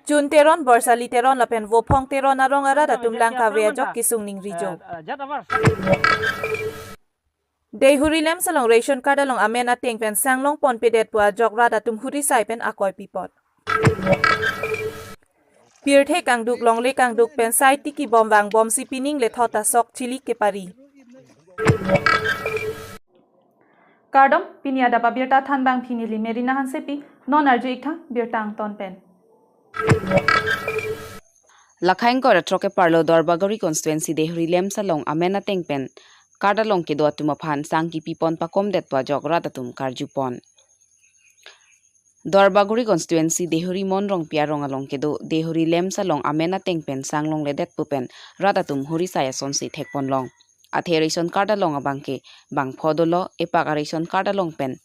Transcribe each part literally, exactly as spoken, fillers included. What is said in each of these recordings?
Chun Teron, Borsali Teron lapen Vophong Teron arong arat atum lang kave ajok kesung ningri jo. Dehuri LAMPS along ration card along amen ateng pen sang longponpedet pu ajok rat atum huri sai pen akoi pipot. Pirthe kangduk longle kangduk pen sai tiki bom vangbomsi pining lethot asok chili kepari. Kardom, pini adap abirta thanbang pini neli Merina Hansepi, non arju-ik tha birta angton pen. Lakhai ingkoi ra throk keparlo Duarbagori constituency Dehuri LAMPS along amen ateng pen card along kedo atum aphan sang kipipon pakomdet pu ajok rat atum karjupon. Duarbagori constituency Dehuri Mon Rongpi arong along kedo Dehuri LAMPS along amen ateng pen sang longledet pu pen rat atum huri sai asonsi thekponlong. Athe ration card along abang ke bangpho dolo, epak a ration card along pen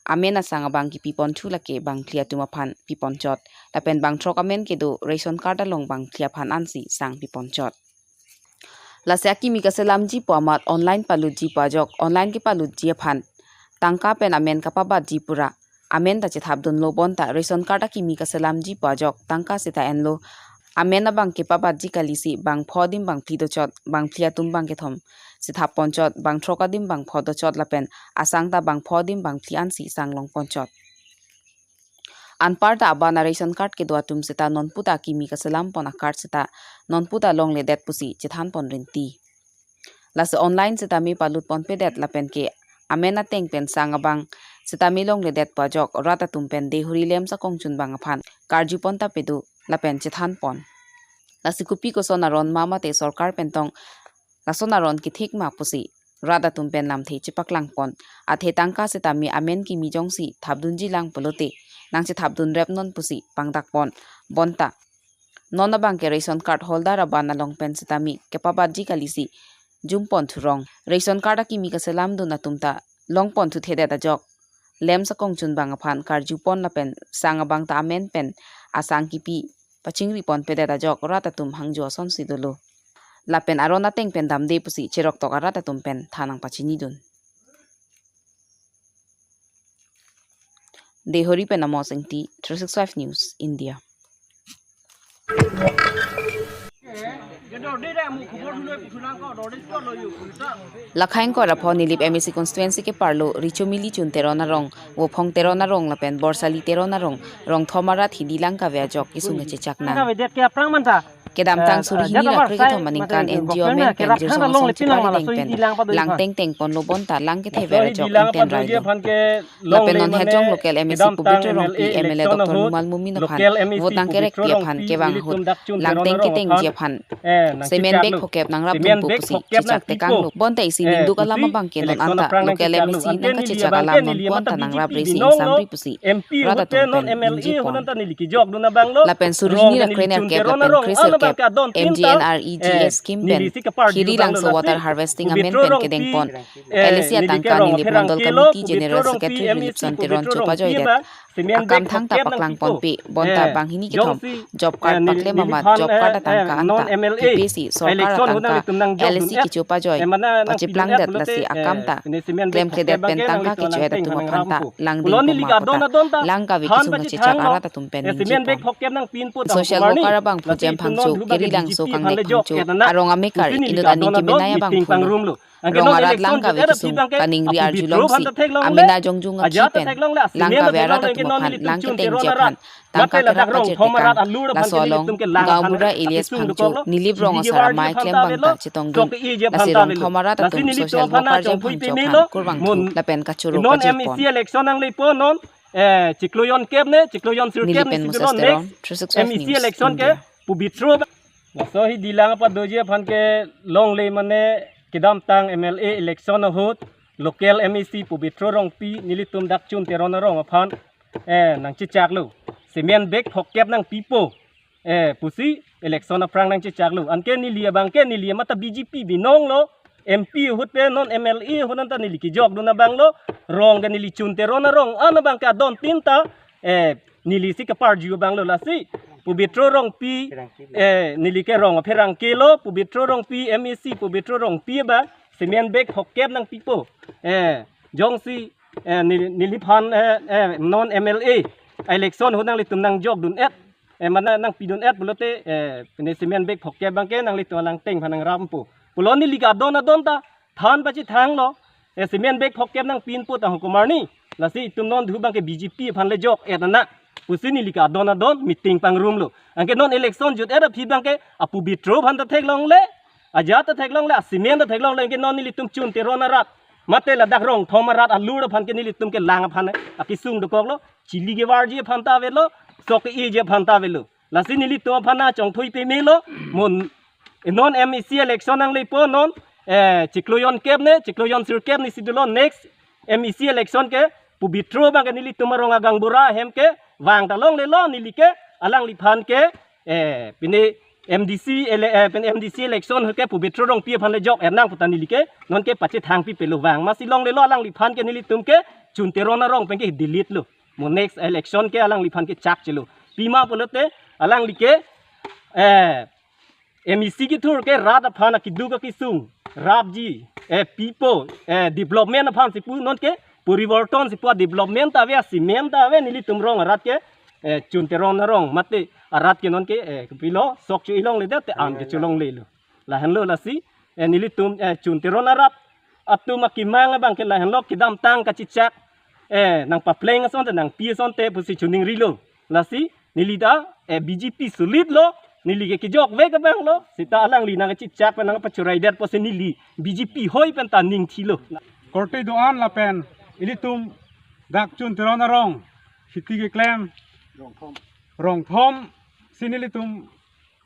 amen asang abang kipipon thu lake bangphli atum aphan piponchot. Lapen bangthrok amen kedo ration card along bangphli aphan ansi sang piponchot. Lasi akimi kaselamji pu amat online palutji pu ajok, online kepalutji aphan tangka pen amen kapabatji pura amen ta chethapdunlo bonta ration card akimi kaselamji pu ajok tangka seta enlo. Amen abang kepabatji kalisi bangpho adim bangphli dochot, bangphli atum bang kethom chethapponchot, bangthrok adim bangpho dochot lapen asang ta bangpho adim bangphli ansi sang longponchot. Anparta aban a ration card kedo atum seta nonputa akimi kaselampon a card seta nonputa longledet pusi chethanpon rinti. Lasi online sitame palutponpedet lapen ke amen ateng pen sang abang sitame longledet pu ajok rat atum pen Dehuri LAMPS akongchunbang aphan karjupon ta pedo lapen chethanpon. Lasi kopi koson aron ma mate sorkar pen tong lason aron kethik ma pusi rat atum pen lamthe chepaklangpon. Athe tangka sitame amen kimi jongsi thapdunji lang pulote nangchethapdunrepnon pusi pangdakpon. Bonta non abang ke ration card holder aban along pen sitame kepabatji kalisi jumpon thurong. Ration card akimi kaselamdun atum ta longpon thuthedet ajok LAMPS akongchunbang aphan karjupon lapen sang abang ta amen pen asang kipi pachingriponpedet ajok rat atum hangjo asonsi dolo. Lapen aron ateng pen damde pusi cheroktok arat atum pen than nangpachinidun. Dehuri pen Amos Engti, three six five News, India. Lakhai ingkoi ra pho Nilip MAC constituency keparlo Richomili Chun Teron arong, Vophong Teron arong lapen Borsali Teron arong, rongthom arat hidi lang kave ajok kesung kachechak nang. Kedamtang suri hini ra kre kethom aningkan NGO amen pen jirsong asong chepari deng pen lang tengtengponlo bonta lang kethe ver ajok ingten railo. Lapen non het jong local MAC Pobitro Rongpi, MLA Doctor Numal Momin aphan vote nangkerekpi aphan kevang ahut lang teng ketengji aphan cement bag phokep nangrapdunpo pusi chechak tekanglo. Bonta isi ningduk alam abang ke non anta local MAC nangkachechak alam non bonta nangrapre si ingsamri pusi rat atum pen ningjepon. Lapen suri hini ra krenerkep lapen kresirkep MGNREGS scheme pen Khirilangso water harvesting amen pen kedengpon LAC atangka Nilip Mondol Committee General Secretary Rilipson Teron chopajoidet akam thangta paklangponpe. Bonta banghini kethom job card paklem amat job card atangka anta kipisi sorkar atangka LAC kechopajoi pacheplangdet lasi akam ta klemkledet pen tangka kecho-et atum aphan ta langdingpo ma puta lang kave kesung kachechak arat atum pen ningjepon. Social worker abangphu Jem Phangcho, Khirilangso kangnek Phangcho, arong amekar inut aning kemenei abangphu rong arat lang kave kesung kaningri arjulongsi amena jongjung achi pen lang kave arat atum aphan lang ketengji aphan tangka kerap pajirtekang. Laso along Gaonbura Elias Phangcho, Nilip rong asar amei klembang ta chetongdun. Lasi rongthom arat atum social worker Jem Phangcho aphan kurvangthu lapen kachoro kajirpon. Eh, chiklo jonkep ne, chiklo jon sirkep ne, Nilip pen Moses Teron, three six five News, India. Laso hidi lang padoji aphan kelongle mane kedamtang MLA election ahut local MAC Pobitro Rongpi nelitum dak Chun Teron arong aphan, eh, nangchechaklo. Cement bag phokep nangpipo. Eh, pusi election aphrang nangchechaklo. Anke neli abang ke neli mata BJP binonglo. MP ahut pen non MLA ahut anta neli kejokdun abanglo. Rong ke neli Chun Teron arong an abang ke adon tinta. Eh, neli si keparju abanglo lasi. Pobitro Rongpi, eh, neli ke rong apherangkelo. Pobitro Rongpi, MAC Pobitro Rongpi abang cement bag phokep nangpipo. Eh, jongsi, eh, neli, neliphan, eh, eh, non MLA election ahut nanglitum nangjokdun-et. eh, mane nangpidun-et pulote, eh, pine cement bag phongkep abangke nanglitum alangteng aphan nangrappo. Pulo neli ke adon adon ta than pachethanglo. Eh, cement bag phongkep nangpinpo ta hongkok marni. Lasi itum non thu abangke B J P aphan le jok-et nang pusi neli ke adon adon meeting pangrumlo. Anke non election jut-et aphi abangke apu bitro aphan ta theklongle, ajat ta theklongle, acement ta theklongle, anke non nelitum Chun Teron arat mate ladak Rongthom arat alur aphan ke nelitum ke lang aphan akesung dokoklo, chili kevarji aphan ta avelo, sok ke-eji aphan ta avelo. Lasi nelitum aphan nangchongthui pemelo, mo non M A C election nanglepo non, eh, chiklo jon kep ne, chiklo jon sirkep ne si dolo, next M A C election ke pu bitro abangke nelitum arong agang bura ahem ke vang ta longlelo, neli ke alangliphan ke, eh, pine M D C ele-, eh, pine M D C election ke pu bitro Rongpi aphan le jok-et nang pu ta neli ke non ke pachethang pipelo, vang masi longlelo, alangliphan ke nelitum ke Chun Teron arong pen ke delete lo. Mo next election ke alangliphan ke chak chelo. Pima pulote alangli ke, eh, M A C kethur ke rat aphan akeduk akesung rapji, eh, pipo, eh, development aphan si pu, non ke poriborton si pu, development ta ave, cement ta ave, nelitum rong arat ke, eh, Chun Teron arong mate arat ke non ke, eh, pilo sok chu-i longledet te an ke chu longlelo. Lahenlo lasi, eh, nelitum, eh, Chun Teron arat atum akemang abangke lahenlo, kedamtang kachechak, eh, nangpapleng asonte, nangpi asonte pusi choningrilo. Lasi neli ta, eh, B J P solid lo, neli ke kejokvek abang lo, seta alangli nangkachechak pen nangpachoraidet pusi neli B J P hoi pen ta ning thilo. Korte do-an lapen ilitum dak Chun Teron arong, siti keklem Rongthom si nelitum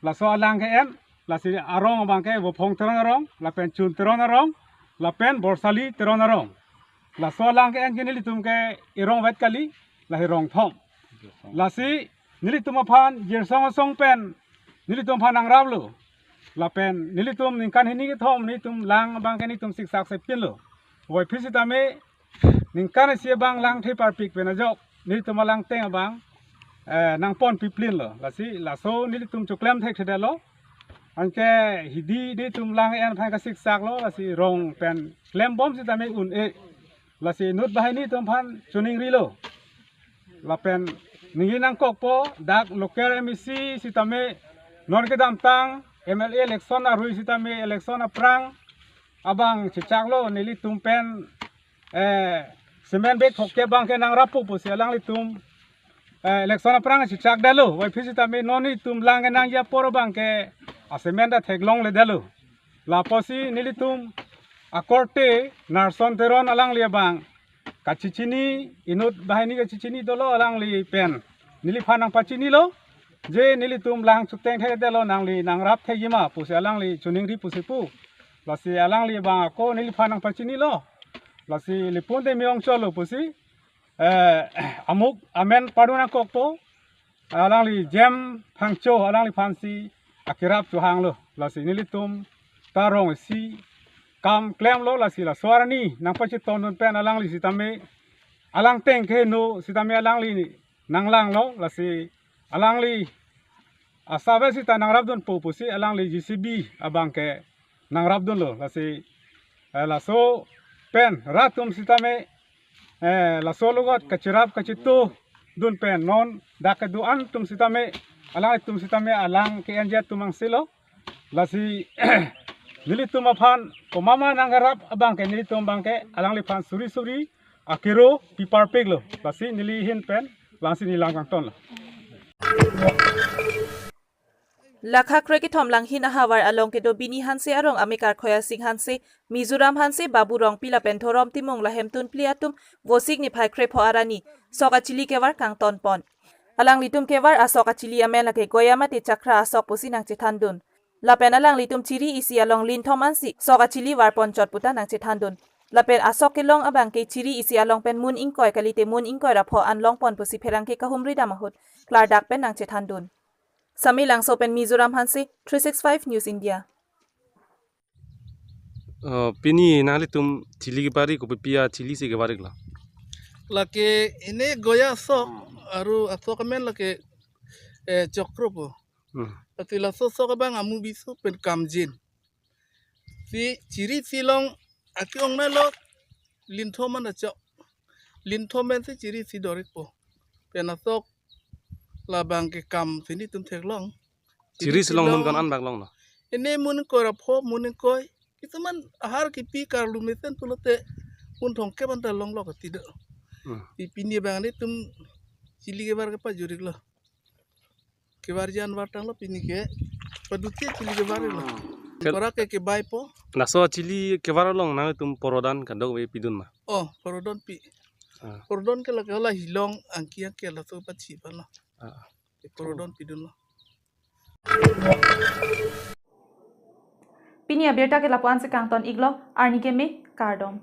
laso alang ke-en, lasi arong abangke Vophong Teron arong, lapen Chun Teron arong, lapen Borsali Teron arong. Laso alang ke-en ke nelitum ke erong vet kali, lahei Rongthom. Lasi nelitum aphan Jirsong asong pen nelitum aphan nangraplo. Lapen nelitum ningkan hini kethom nelitum lang abangke nelitum siksak sepinlo. Voiphit sitame ningkan isi abang lang the parpik pen ajok nelitum alangteng abang, eh, nangpon piplinlo. Lasi laso nelitum choklem thekthedetlo. Anke hidi nelitum lang en aphan kasiksaklo, lasi rong pen klembom sitame un-e. Lasi inut banghini atum aphan choningrilo. Lapen ningje nangkokpo, dak local M A C sitame non kedamtang M L A election arui sitame election aphrang abang chechaklo, nelitum pen, eh, cement bag phongkep abangke nangrappo pusi alanglitum, eh, election aphrang chechakdetlo. Voiphit sitame non nelitum lang kenangji apor abangke acement ta theklongledetlo. Lapusi nelitum akorte Narson Teron alangli abang kachechini, inut banghini kachechini dolo, alangli pen neliphan nangpachinilo, je nelitum lang chuteng thekdetlo, nangli nangrap thekji ma pusi alangli choningri pusi pu. Lasi alangli abang ako neliphan nangpachinilo. Lasi Lipun Temi Ongcholo pusi, eh, amuk amen pardun nangkokpo, alangli Jem Phangcho alangliphan si akerap chohanglo. Lasi nelitum ta rong isi kam klemlo, lasi laso arni nangpachetongdun pen alangli sitame alangteng keheno sitame alangli nanglanglo, lasi alangli asap sita nangrapdunpo pusi alangli J C B abangke nangrapdunlo. Lasi, eh, laso pen rat atum sitame, eh, laso alogot kacherap kachetongdun pen non dak kedo-an atum sitame, alanglitum sitame alang ke-enji atum angselo. Lasi nelitum aphan komat ma nangrap abangke nelitum abangke alangliphan suri suri akero pi parpiklo. Lasi neli ahin pen langsi neli lang kangtonlo. Lakha kre kethom Langhin ahavar along kedo Bini Hanse arong amekar Khoya Sing Hanse, Mizoram Hanse, Babu Rongpi lapen Dhorom Timung lahei atum phli atum Vosik niphai krepho arni sok achili kevar kangtonpon. Alanglitum kevar asok achili amen lake Goya mate Chakra asok pusi nangchethandun. Lapen alanglitum chiri isi along linthom ansi sok achili varponchot puta nangchethandun. Lapen asok kelong abangke chiri isi along pen mun ingkoi kalite mun ingkoi ra pho an longpon pusi pherangke kahumri dam ahut klardak pen nangchethandun. Samelangso pen Mizoram Hanse, three six five News India. Oh, pini nanglitum chili kevari kopi pi achili si kevari iklo? Lake ine Goya asok, aru asok amen lake, eh, Chakra po. Hmm. Ati laso sok abang amu bisu pen kamjin. Si chiri si long aki ong na lo linthom an achok. Linthom an si chiri si dorik po. Pen asok Labang ke kam sini tum theklong. Chiri silong mun kon an bak longlo. Ene mun koi ra pho mun koi. Kisuman ahar kipi karlu mesen pulote mun thomkep anta longlo kati do. Hmm. Pi pini abang netum chili kevar kepajur-iklo. Kevar jan var tanglo pini ke. Padutsi chili kevar-iklo. Tel- Ora ke kebaipo. Laso chili kevar along nangtum porodon kadokave pidun ma? Oh, porodon pi. Ah. Porodon ke lake hala hilong angki angke laso pachi pano. Ah. Porodon pidunlo. Pini abirta ke lapu-an si kangton-iklo, arni keme, kardom.